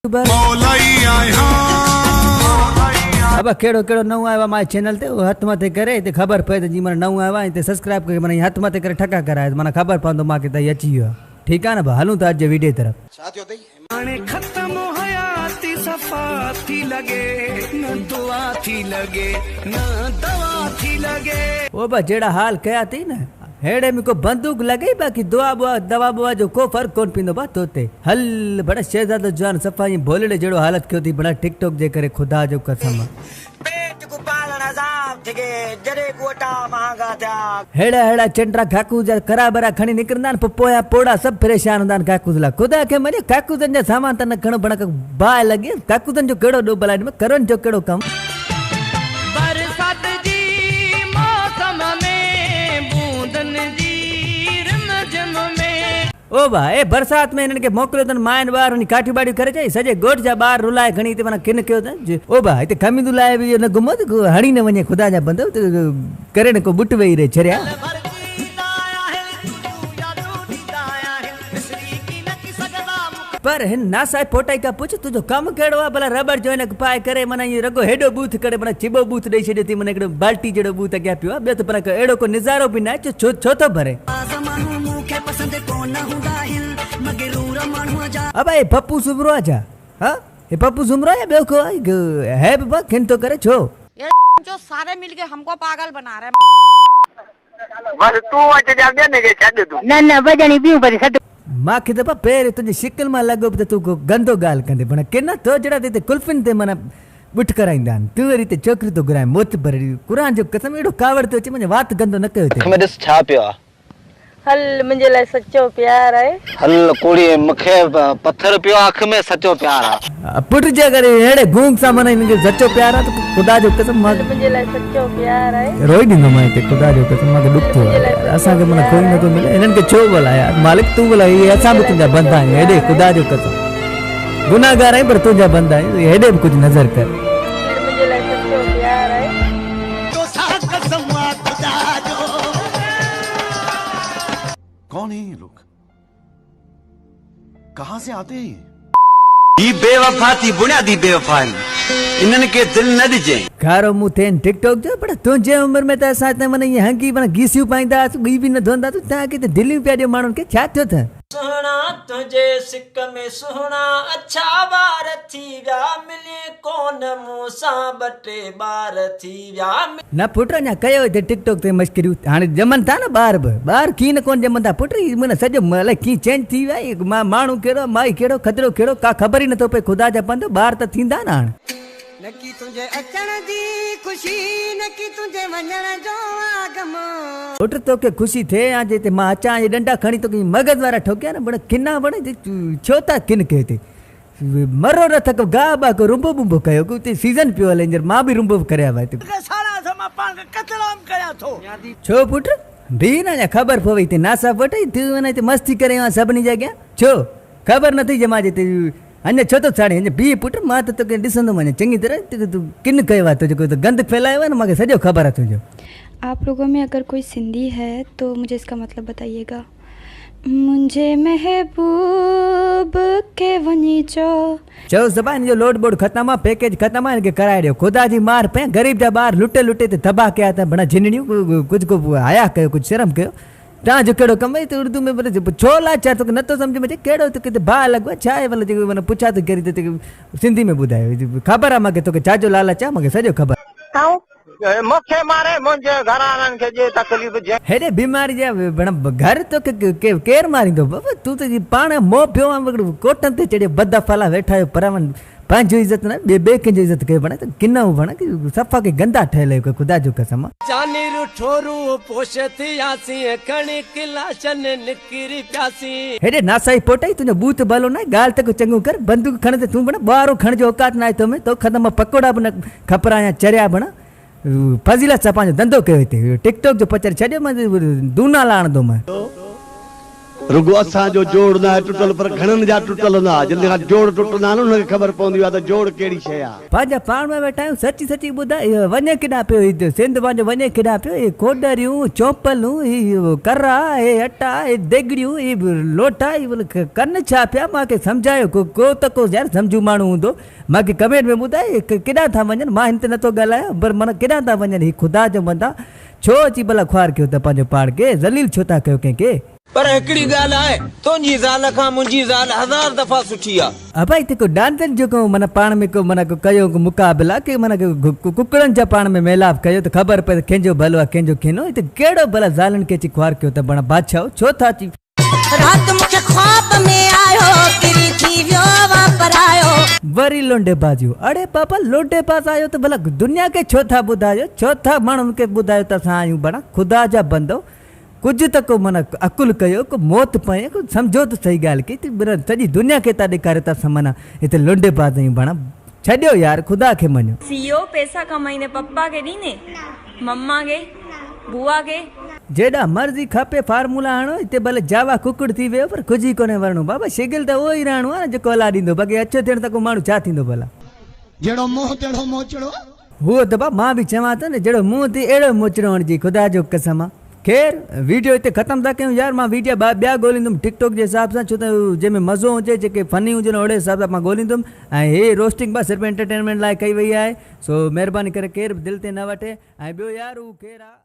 YouTuber. مولائي آهيان. ابا ڪهڙو ڪهڙو نئون آيو آ مانجي چينل تي اهو هٿ مٿي ڪري هتي خبر پئي ته جي معنيٰ نئون آيو آ ۽ هتي سبسڪرائب ڪري معنيٰ ائين هٿ مٿي ڪري ٺڪا ڪرايو ته معنيٰ خبر پوندو مانکي ته هي اچي ويو آ ٺيڪ آ نه ڀا هلون ٿا اڄ جي ويڊيو طرف. ڇا ٿيو اٿئي؟ هاڻي ختم حياتي صفا ٿي لڳي نه دعا ٿي لڳي نه دوا ٿي لڳي. او با جهڙا حال ڪيا اٿئي نه ههڙي ۾ ڪو بندوق لڳئي باقي دعا ٻعا دوا ٻوا جو ڪو فرق ڪون پيندو با تو تي هل بڙا شهزادو جوان صفا ائين ڀولڙي جهڙو حالت ڪيو اٿئي بڙا ٽڪ ٽوڪ جي ڪري خدا جو قسم. پيٽ ڪو پالڻ عذاب ٿي گئي، جڏهن ڪو اٽا مهانگا ٿيا. ههڙا ههڙا چنڊا ڪاڪوس جا کرا برا کڻي نڪرندا آهن پوء پويان پوڙها سڀ پريشان هوندا آهن ڪاڪوس لاء خدا کي مڃ ڪاڪوسن جا سامان ته نه کڻو بڻا باهه لڳي ڪاڪوسن جو ڪهڙو ڏوهه ڀلا ان ۾ ڪرن جو ڪهڙو ڪم. برسات جي موسم ۾ بوندن جي رم جھم ۾. او ڀاء اي برسات ۾ هنن کي موڪليو اٿن ماين ٻار وڃي ڪاٺيون ٻاڙيون ڪري اچي سڄي ڳوٺ جا ٻار رلائي کڻي هتي معنيٰ ڪن ڪيو اٿن او ڀاء هتي خميدون لاهي به اهو نه گهمو ته ڪو هڻي نه وڃي خدا جا بندؤ ته ڪري نه ڪو ٻٽ ويهي رهي ڇريا. پر هن ناسائي پوٽائي کان پڇ تنهنجو ڪم ڪهڙو آهي ڀلا رٻڙ جو عينڪ پائي ڪري معنيٰ ائين رڳو هيڏو ٻوٿ ڪري معنيٰ چٻو ٻوٿ ڏئي ڇڏيو اٿئي معنيٰ هڪڙو بالٽي جهڙو ٻوٿ اڳيان پيو آهي ٻيو ته پر اهڙو ڪو نظارو به ناهي جو ڇو ٿو ڀرين. ابا هي پپو سومرو آ ڇا؟ ها هي پپو سومرو آ يا ٻيو ڪو آ هي به با کن ٿو ڪري ڇو؟ يي جو ساري مل ڪي هم ڪو پاگل بنا رهي. بس تون اچجان ٻين کي ڇڏ تون. نه نه ٻه ڄڻيون ٻيون وري سڏ. ماکي ته پهرين تنهنجي شڪل مان لڳو به ته تون ڪو گندو ڳالهه ڪندين بڻ ڪنا تو جهڙا ته هتي قلفين تي معنيٰ ٻٺ ڪرائيندا آهن تون وري هتي ڇوڪريون ٿو گهرائين معتبر قرآن جو قسم اهڙو ڪاوڙ ٿو اچي منهنجو وات گندو نه ڪيو اک ۾ ڏس ڇا پيو آ. هل منهنجي لاء سچو پيار آهي. هل ڪوڙي مونکي پٿر پيو آ اک ۾ سچو پيار آ. پٽ جي اگر اهڙي گونگ سان معنيٰ هن کي سچو پيار آ ته پوء خدا جو قسم مان هل منهنجي لاء سچو پيار آهي. روئي ڏيندو مان هتي خدا جو قسم مان کي ڏک ٿيو آ يار اسان کي معنيٰ ڪوئي نٿو ملي هنن کي ڇو ڀلا يار مالڪ تون ڀلا هي اسان به تنهنجا بندا آهيون هيڏي خدا جو قسم گناهگار آهيون پر تنهنجا بندا آهيون هيڏي به ڪجهه نظر ڪر. هل منهنجي لاء سچو پيار آهي. توسان قسم آ خدا جو. ڪون هي يي لوگ ڪهان سي آتي هين يي. هي بيوفا ٿي بنيادي بيوفا آهن انهن کي دل نه ڏجين. کارو منهن ٿين ٽڪ ٽوڪ جو پر تنهنجي عمر ۾ ته اسان هتي معنيٰ ائين هنگي معنيٰ گيسيون پائيندا هئاسون ٻي به نه ڌوئندا هئاسون تنهن کي ته دليون پيا ڏيو ماڻهن کي ڇا ٿيو اٿن. سهڻا تنهنجي سڪ ۾ سهڻا اڇا وار ٿي ويا ملين ڪونه مون سان ٻه ٽي ٻار ٿي ويا. نه پٽ اڃا ڪيو هتي ٽڪ ٽوڪ تي مشڪريون هاڻي ڄمن ٿا نه ٻار به ٻار ڪيئن نه ڪونه ڄمن ٿا پٽ هي معنيٰ سڄو الائي ڪيئن چينج ٿي ويو آهي ماڻهو ڪهڙو مائي ڪهڙو کدڙو ڪهڙو ڪا خبر ئي نٿو پئي خدا جا بندو ٻار ته ٿيندا نه هاڻ. نڪي تنهنجي اچڻ جي خوشي نڪي تنهنجي وڃڻ جو آ غم. پٽ توکي خوشي ٿئي يا جي هتي مان اچان هي ڏنڊا کڻي توکي مغز وارا ٺوڪيان نه بڙ ڪنا بڙ ڇو ٿا ڪن ڪيو هتي مرو نه ٿڪ گاهه باهه ڪو رنبو بنبو ڪيو ڪو اتي سيزن پيو هلي هينئر مان به رنبو به ڪريان هتي. ساڙان ٿو مان پاڻ کي قتلام ڪريان ٿو. ڇو پٽ بيهه نه اڃا خبر پوي هتي ناسا پٽ تون وڃ هتي مستي ڪري آيو آهين سڀني جي اڳيان ڇو خبر نه اٿئي جي مان جتي اڃا ڇو ٿو ساڙين اڃا بيهه پٽ مان ته توکي ڏسندم اڃا چڱي طرح تون ڪن ڪيو آهي تو جيڪو گند ڦهلايو آهي نه مان کي سڄو خبر آهي تنهنجو. آپ لوگو مين اگر ڪوئي سنڌي هي تو مجهي اس ڪا مطلب بتائيي گا منهنجي محبوب کي وڃي چئو. چئوس ته ڀاء هن جو لوڊ ٻوڊ ختم آ پيڪيج ختم آ هن کي ڪرائي ڏيو خدا جي مار پئي غريب جا ٻار لٽي لٽي ته تباهه ڪيا اٿن بڻا جنڙيون ڪجهه ڪو حيا ڪيو ڪجهه شرم ڪيو تان جو ڪهڙو ڪم اٿئي اردو ۾ ڀلا ڇو لاچار توکي نٿو سمجهه ۾ اچي ڪهڙو ڪٿي باهه لڳو آ ڇا آهي ڀلا جيڪو معنيٰ پڇا ٿو ڪرين ته سنڌي ۾ ٻڌايو خبر آ مانکي توکي ڇا جو لالچ آ مانکي سڄو خبر. مون کي ماري منهنجي گهراڻن کي ڏي تڪليف جنهن. هيڏي بيماري جا بڻ گهر توکي ڪير ماريندو بابا تون ته پاڻ موهه پيو آن ڪوٽن تي چڙهيو بدافعالا ويٺا آهيو پراون پنهنجو عزت نه ٻئي ٻئي ڪنهن جو عزت ڪيو بڻ ته ڪنئون بڻ صفا ڪي گندا ٺهيل آهيو خدا جو قسم. جاني رٺو روح پوش ٿياسين کڻي ڪلاشن نڪري پياسين. هيڏي ناسائي پوٽئي تنهنجو ٻوٿ ڀلو ناهي ڳالهه ته ڪو چڱو ڪر بندوق کڻ ته تون بڻ ٻوهارو کڻ جو اوقات ناهي تو ۾ توکان ته مان پڪوڙا به نه کپرايان چريا بڻ فضيلت سان پنهنجو ڌنڌو ڪيو هتي ٽڪ ٽوڪ جو پچر ڇڏيو مان دونا لاڻندو مان. رڳو اسان جو جوڙ ناهي ٽٽل پر گهڻن جا ٽٽل هوندا. جن کان جوڙ ٽٽندا آهن انهن کي خبر پوندي آهي ته جوڙ ڪهڙي شيء آهي. پنهنجا پاڻ ۾ ويٺا آهيون سچي سچي ٻڌاء اهو وڃي ڪيڏانهن پيو هي سنڌ پنهنجو وڃي ڪيڏانهن پيو هي ڪوڏريون چونپلون هي ڪرا هي اٽا هي ديڳڙيون هي لوٽا هي ڪن ڇا پيا مان کي سمجهايو ڪو ڪو ته ڪو يار سمجهو ماڻهو هوندو مان کي ڪمينٽ ۾ ٻڌاء هي ڪيڏانهن ٿا وڃن مان هن تي نٿو ڳالهايان پر معنيٰ ڪيڏانهن ٿا وڃن هي خدا جو بندا ڇو اچي ڀلا خوار ڪيو ٿا پنهنجو پاڻ کي ذليل ڇو ٿا ڪيو ڪنهن کي. پر هڪڙي ڳالهه آهي، تنهنجي زال کان منهنجي زال هزار دفعا سٺي آ. ابا هتي ڪو ڏاندن جو ڪو معنيٰ پاڻ ۾ ڪو معنيٰ ڪو ڪيو ڪو مقابلا ڪي معنيٰ ڪو ڪڪڙن جا پاڻ ۾ ميلاپ ڪيو ته خبر پئي ته ڪنهن جو ڀلو آ ڪنهن جو ڪينو هتي ڪهڙو ڀلا زالن کي اچي خوار ڪيو ٿا بڻا بادشاهو ڇو ٿا اچي رات مونکي خواب ۾ آيو پرين ٿي ويو آ پرايو. وري لونڊي بازيون اڙي بابا لونڊي باز آهيو ته ڀلا دنيا کي ڇو ٿا ٻڌايو ڇو ٿا ماڻهن کي ٻڌايو ته اسان آهيون بڻا خدا جا بندو ڪجهه ته ڪو معنيٰ عقل ڪيو ڪو موت پئي ڪو سمجهو ته صحيح ڳالهه کي ته معنيٰ سڄي دنيا کي ٿا ڏيکاريو ته اسان معنيٰ هتي لونڊي باز آهيون بڻا ڇڏيو يار خدا کي مڃو. سيو پئسا ڪمائيندي پپا کي ڏيندي؟ مما کي؟ بوا کي؟ جيڏا مرضي کپي فارمولا هڻو هتي ڀلي جاوا ڪڪڙ ٿي ويو پر ڪجهه ئي ڪونهي ورڻو بابا شغل ته اهو ئي رهڻو آهي نه جيڪو الله ڏيندو باقي اڇو ٿيڻ سان ڪو ماڻهو ڇا ٿيندو ڀلا. جهڙو منهن تهڙو موچڙو. هو ته با مان به چوان ٿو نه جهڙو منهن ٿي اهڙو موچڙو هڻجي خدا جو قسم آ. خير ويڊيو هتي ختم ٿا ڪيون يار مان ويڊيا ٻيا ڳوليندم ٽڪ ٽاڪ جي حساب سان ڇو ته جنهن ۾ مزو هجي جيڪي فني هجن اهڙي حساب سان مان ڳوليندم ۽ هي روسٽنگ با صرف انٽرٽينمينٽ لاء ڪئي وئي آهي سو مهرباني ڪري ڪير به دل تي نه وٺي ۽ ٻيو يار هو ڪير آ.